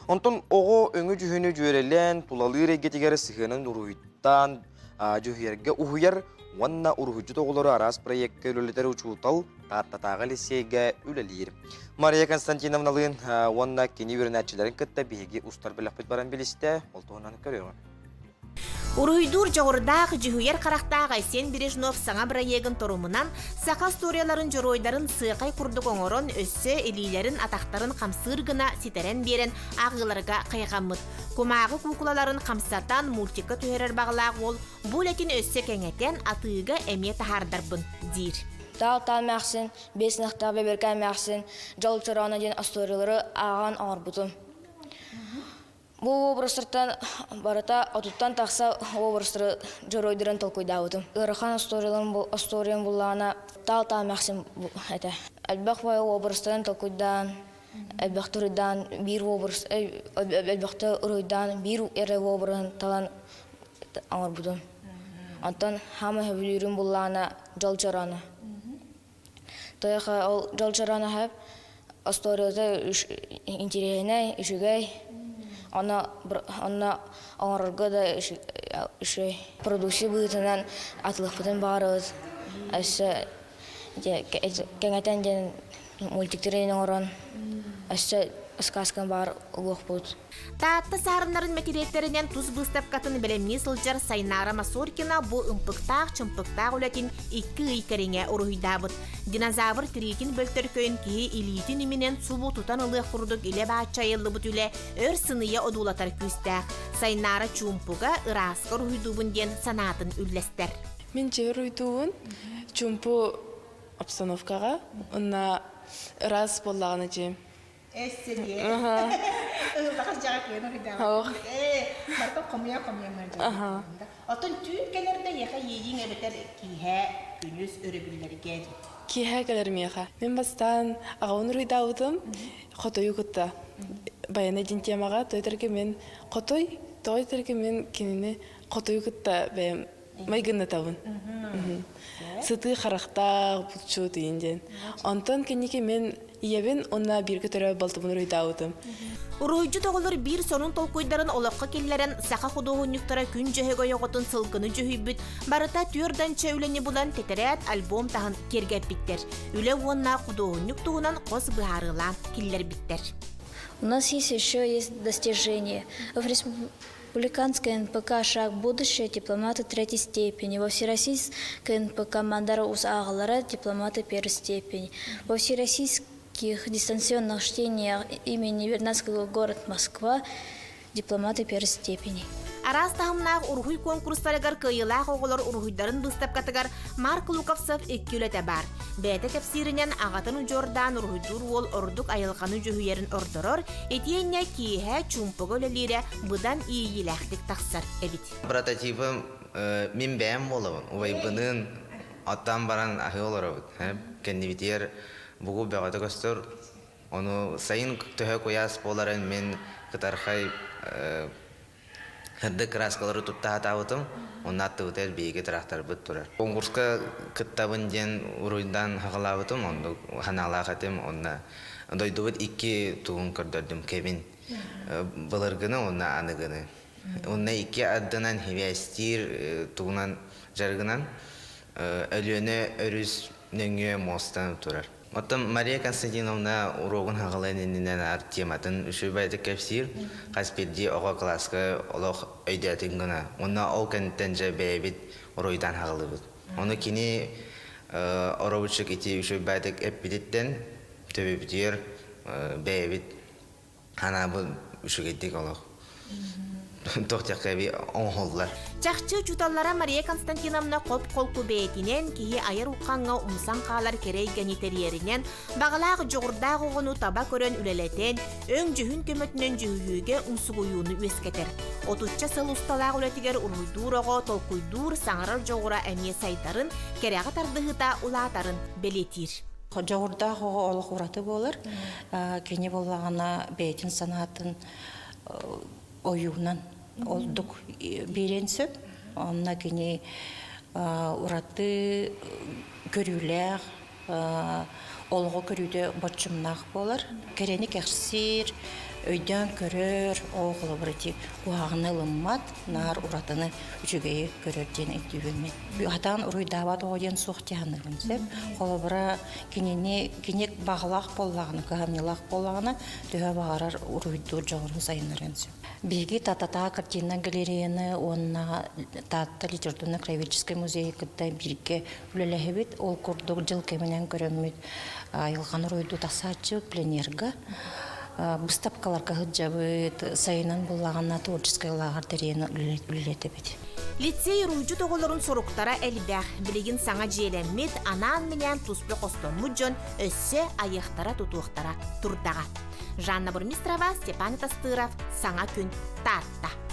Онтон оҕо өҥү-дьүһүнү дьүөрэлээн, тулалыыр эйгэтигэр сыһыанын уруһуйтаан дьүһүйэргэ уһуйар уонна уруһуйдьут оҕолору араас проекка үлэлэтэр учуутал Тааттатааҕы лиссиэйгэ үлэлиир. Мария Константиновналыын уонна кини үөрэнээччилэрин кытта биһиги устар бөлөхпүт баран билистэ, ол туһунан көрүөҕүҥ. Уруһуйдуур дьоҕурдаах, дьүһүйэр харахтаах Айсен Бережнов саҥа бырайыагын торумунан саха остуоруйаларын дьоруойдарын сыахай курдук оҥорон, өссө илиилэрин, атахтарын хамсыыр гына ситэрэн биэрэн ааҕыыларга хайҕаммыт. Кумааҕы куукулаларын хамсатан мультикка түһэрэр баҕалаах уол бу үлэтин өссө кэҥэтэн атыыга эмиэ таһаардарбын диир. Таал-таал эмээхсин, биэс ынахтаах бэбиэркэ эмээхсин, Дьол чорооно диэн остуоруйалары ааҕан оҥорбутум. Бу уобарастартан барыта отуттан тахса уобарастары дьоруойдарын толкуйдаабытым. Ыарахан остуоруйаларым остуоруйам буллаҕына таал-таал эмээхсин этэ. Элбэх уобарастарын толкуйдаан, элбэхтэ уруйдаан, биир уобарас элбэхтэ уруйдаан, биир эрэ уобараһын талан оҥорбутум. Онтон хаама сөбүлүүрүм буллаҕына дьол чорооно. Тойоха ол дьол чорооно сөп остуоруйата интириэһинэй, үчүгэй. Онно онно оҥорорго да үчүгэй. Продукция быһыытынан атылыахпытын баҕарабыт. Өссө кэҥэтэн диэн мультиктары оҥорон өссө сказканы баар угуохпут. Таатта саарыннарын мэтириэттэринэн тус быыстапкатын бэлэмнии сылдьар Сайнаара Масоркина бу ымпыктаах-чымпыктаах үлэтин икки ый кэриҥэ уруһуйдаабыт. Динозавр тириитин бөлтөркөйүн киһи илиитин иминэн субу тутан ылыах курдук илэ-бааччы айыллыбыт үлэ өр сыныйа одуулатар күүстээх. Сайнаара чуумпуга, ырааска уруһуйдуубун диэн санаатын үллэстэр. Мин дьиэ уруйдуубун чуумпу обстановкаҕа уонна ыраас буоллаҕына дьиэм. Эссэниэ. Ыһыллаҕас дьаҕа кыайан уруйдаабат. Ээ, барытын хомуйа-хомуйа мэлдьэҕин. Оттон түүн кэлэр да эйиэхэ иэйииҥ эбэтэр киэһэ, күнүс, өрөбүллэргэ Киэһэ кэлэр миэхэ. Мин бастаан аҕабын уруйдаабытым хотойу кытта. Баяна диэн темаҕа той тэрги мин хотой, той тэрги мин кинини хотойу кытта бэйэм майгыннатабын. Сытыы харахтаах, булчут иин диэн. Онтон кэнники мин ийэбин уонна бииргэ төрөөбүт балтыбын уруйдаабытым. Уруһуйдьут оҕолор биир сонун толкуйдарын олоххо киллэрэн саха худуоһунньуктара күн дьөһөгөй оҕотун сылгыны дьүһүйбүт барыта түөрданча үлэни булан тэтэрээт альбом таһын киэргэппиттэр. Үлэ уонна худуоһунньук туһунан хос быһаарыылаан киллэрбиттэр. У нас есть еще есть достижения. В Республиканской НПК «Шаг в будущее» дипломаты третьей степени, во Всероссийской НПК «Мандара Ус Ағалара» дипломаты первой степени, во Всероссийских дистанционных чтениях имени Вернадского город Москва дипломаты первой степени. Араас таһымнаах уруһуй куонкурустарыгар кыайыылаах оҕолор уруһуйдарын быыстапкатыгар Марк Луковцев икки үлэтэ баар. Бэйэтэ кэпсииринэн аҕатын удьуордаан уруһуйдуур уол ордук айылҕаны дьүһүйэрин ордорор, итиэннэ киэһэ чуумпуга үлэлиирэ быдан иэйиилээхтик тахсар эбит. Прототипым мин бэйэм буолабын. Убайбыныын оттоон баран аһыы олоробут. Кэннибитигэр бугул бөҕөтө көстөр. Ону сайын төһө куйаас буоларын мин кытархай сырдык кырааскалары тутта сатаабытым. Онно аттыбытыгар биһиги тыраахтарбыт турар. Конкурска кыттабын диэн уруйдаан хаҕалаабытым, оннук санаалаах этим. Онно дойдубут икки тугун көрдөрдүм кэбин. Былыргыны уонна аныгыны. Уонна икки ардынан хибээстиир тугунан дьарыгынан Өлүөнэ өрүс нөҥүө муостан турар. Оттон Мария Константиновна уруогун хаҕалыан иннинэ наар тематын үчүгэйдик кэпсиир. Хас биирдии оҕо кылааска олох өйдөөтүн гына. Уонна ол кэнниттэн дьэ бэйэбит уруйдаан хаҕалыыбыт. Ону кини оробуччук ити үчүгэйдик эппититтэн төбөбүтүгэр бэйэбит Анаабыт үчүгэйдик олох туох диэххэ оҥоһуллар. Чахчы учууталлара Мария Константиновна хоп-холку бэйэтинэн киһи айар уххаҥҥа умсан хаалар кэрэ эйгэни тэрийэринэн, баҕалаах дьоҕурдаах оҕону таба көрөн үлэлэтэн, өҥ-дьүһүн көмөтүнэн дьүһүйүүгэ умсугуйууну үөскэтэр. Отучча сыл усталаах үлэтигэр уруһуйдуур оҕо толкуйдуур, саҥарар дьоҕура эмиэ сайдарын, кэрэҕэ тардыһыыта улаатарын бэлиэтиир. Дьоҕурдаах оҕо олох ураты буолар. Кини буоллаҕына бэйэтин санаатын ойуунан ордук биэриэн сөп. Онно кини ураты көрүүлээх, олоҕу көрүүтэ боччумнаах буолар. Кэрэни кэхсиир, Өйдөөн көрөр, ол холобур ити куһаҕаны ылыммат, наар уратыны үчүгэйи көрөр диэн өйдүүбүн мин. Хатаан уруйдаабат оҕо диэн суох дии саныыбын сөп. Холобура, кинини кини баҕалаах буоллаҕына, кыһамньылаах буоллаҕына, төһө баҕарар уруйдуур дьоҕурун сайыннарыан сөп. Биһиги Тататаа картиннай галереяны уонна Таатта литературно-краеведческай музейы кытта бииргэ үлэлэһэбит. Ол курдук дьыл кэминэн көрөммүт айылҕаны уруйдуу тахсааччы пленерга быыстапкаларга сылдьабыт, сайынын буллаҕына творческай лааҕыр тэрийэн үлэлэтэбит. Лицей уруһуйдьут оҕолорун соруктара элбэх. Билигин саҥа дьиэлэммит, анаан-минээн туспа хостоммут дьон өссө айыахтара-тутуохтара турдаҕа. Жанна Бурмистрова, Степан Тастыров, Саҥа күн, Таатта.